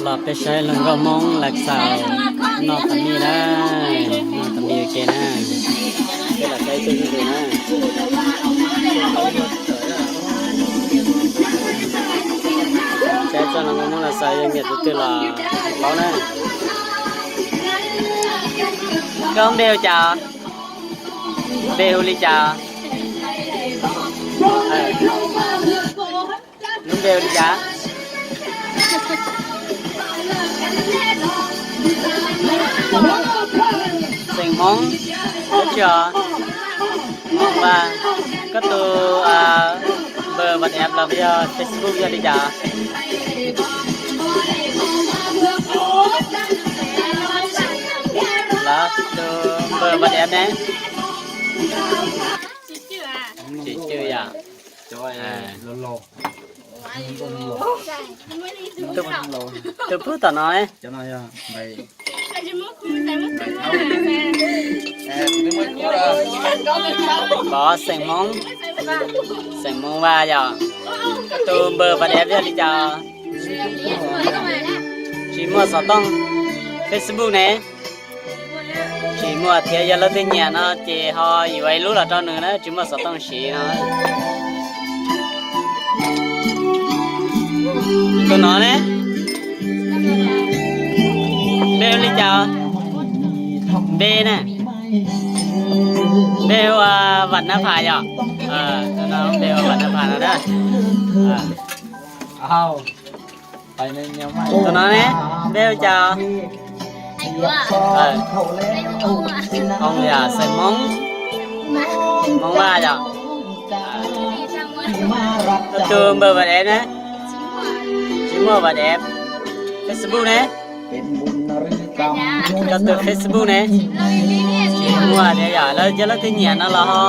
Los peb saib hluas nkauj Hmoob Las Xaus noj tas mij na, noj tas mij ua ke na. Peb los saib ib tug zuj zus na. Saib txog hluas nkauj Hmoob Las Xaus yog nyiam tus twg los paub na. Koj npe hu cas? Npe hu li cas? Lub npe hu li cas? Xeem Hmoob, dab tsi os? Hmoob Vaj. Koj tus npawb WhatsApp los yog Facebook yog li cas? Los tus npawb WhatsApp ne? Tsis cwj yom. Tus puag tom no ne? Pov Xeem Hmoob, Xeem Hmoob Vaj yom. Tus npawb WhatsApp yog li cas? Tsis muaj xov tooj. Facebook ne? Tsis muaj thiab, yog leej twg nyiam no ces ho yuav ib lub los rau nws na, tsis muaj xov tooj siv no. Tus no ne? Npe hu li cas? Npe na? Npe hu Vam Nab Phas yom. Tus no npe hu Vam Nab Phas no na. Tus no ne, npe hu cas? Hmoob yom, Xeem Hmoob. Hmoob Vaj yom. Tus npawb WhatsApp ne? Tsis muaj WhatsApp. Facebook ne? Koj tus Facebook ne? Tsis muaj thiab yom, lawv yog leej twg nyiam no los ho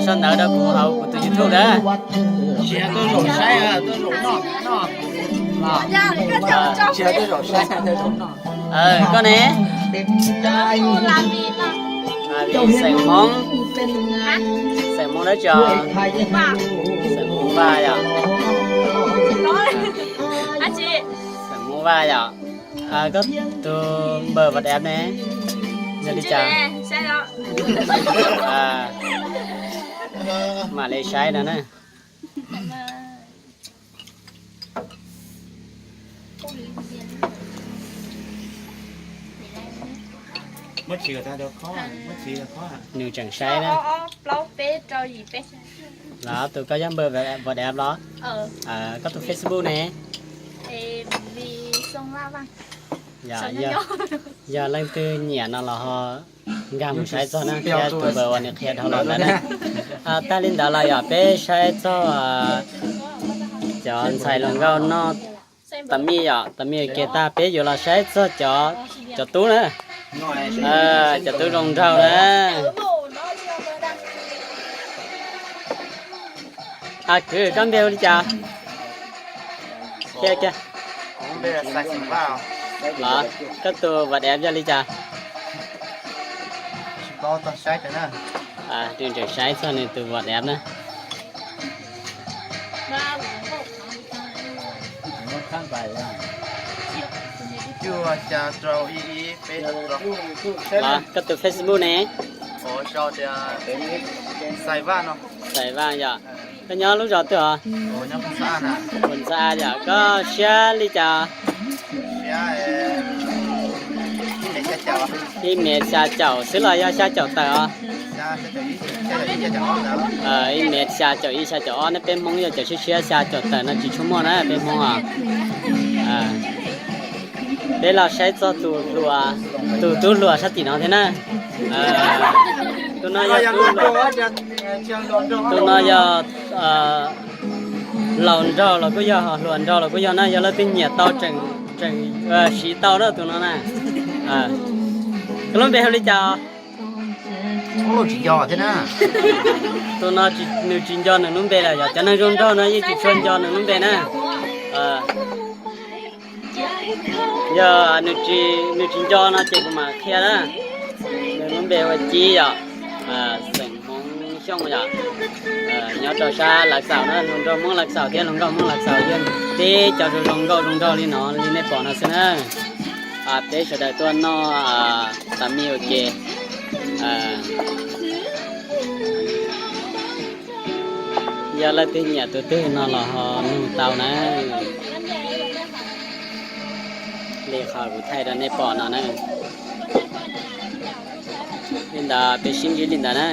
sau ntawv rau kuv hauv kuv tus YouTube na. Koj ne? Xeem Hmoob. Xeem Hmoob dab tsi os? Xeem Hmoob Vaj yom. Xeem Hmoob Vaj yom. Koj tus npawb WhatsApp ne? Yog li cas? Mam li saib no na. Nws tseem saib na. Los tus koj yog npawb WhatsApp los? Koj tus Facebook ne? Yog leej twg nyiam no los ho nkag mus saib txog na, thiab tus npawb uas nws qhia dhau los ntawd na. Tag li ntawd los yog peb saib txog cov ntxhais hluas nkauj noj tas mij yom, tas mij ua ke tag peb yuav los saib txog cov, cov tub na. Cov tub zoo nraug na. Kwv, koj npe hu li cas? Los, koj tus WhatsApp yog li cas? Nws tseem saib txog nws tus WhatsApp na. Los, koj tus Facebook ne? Xais Vaj yom. Koj nyob lub zos twg os? Pus Ntxhas yom. Koj siab li cas? Ib mev xya caum xwb los yog xya caum tawm os? Ib mev xya caum ib xya caum ob, nej peb Hmoob yog cov siab siab xya caum tawm no tsis tshua muaj na peb Hmoob os. Peb los saib txog tus hluas, tus tub hluas sab tim no thiab na. Tus no yog, tus no yog laus nraug los kuj yog, hluas nraug los kuj yog na, yog leej twg nyiam tau tseem, tseem siv tau na tus no na. Koj lub npe hu li cas? Tus no nws tsis nco nws lub npe lawm, yog cov neeg zoo nraug no yeej tsis tshua nco nws lub npe na. Yog nws tsis nco no ces kuv mam qhia na. Nws lub npe hu ua Cib yom, xeem Hmoob Xyooj yom. Nyob rau sab Lav Xaum na, hluas nraug Hmoob Lav Xaum thiab hluas nkauj Hmoob Lav Xaum yeej teb cov zoo zoo nkauj zoo nraug li no li nej pom no xwb na. Peb sawv daws tuaj noj tas mi ua ke. Yog leej twg nyiam tus twg no los ho nug tau na. Li qhov kuv thaij rau nej pom no na. Li ntawd peb sib ntsib li ntawd na.